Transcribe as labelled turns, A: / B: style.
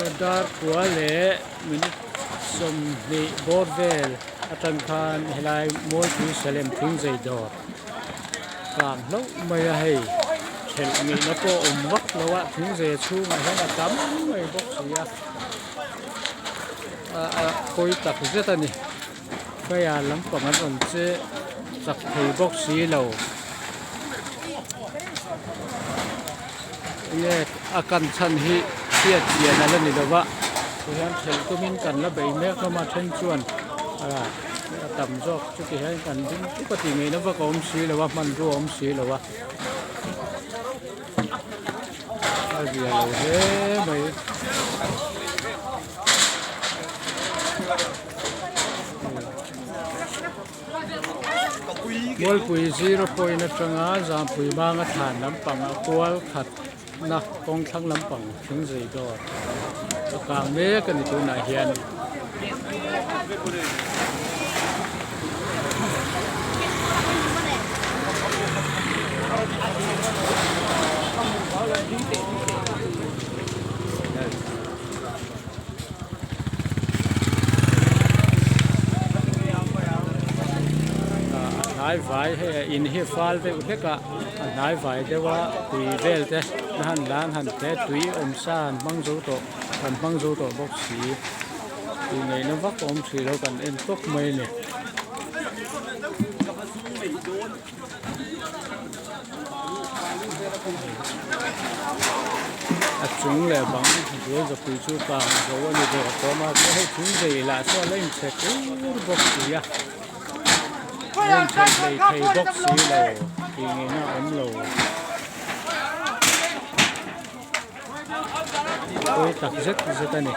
A: Dar kua leh minute sawmhnih bawr vel atang khan helai Mualpui Salem thingzei dawr kang hlauh mai a hei thelh ngeihna pawh a awm vak lo a thingzei chhungah hian a tam mai bawk si a a pawi tak zet a ni fire lampang an rawn che chak thei bawk si lo. Enge a kan chhan hi hriat chian a la ni lo va tihian thelh tumin kan la bei mek hlawm a then chuan ah a tam zawk chuti hian kan ding tuk a tih ngaihna vak a awm si lo a hmanrua a awm si lo a a zia lo hle mai. Mualpui zero point atanga Zampui manga thlan lampang a kual khat na kawng thlang lampang thing zei dawr a kang mek a ni tunah hian. A hnai vai hei a in hi fal deuh hlek a a hnai vai deuh a tui vel te a han lan han hle tui awm sa an hmang zo tawh kan hmang zo tawh bawk si tih ngaihna vak a awm hrih lo kan en tawp mai a ni. A chung leh bang buai zapui chu kang zo a ni deuh a tawm a chuan hei thing zei lah chu a la inchhe tur bawk si a a inchhe hlei thei bawk si lo tih ngaihna a awm lo pawi tak zet zet a ni.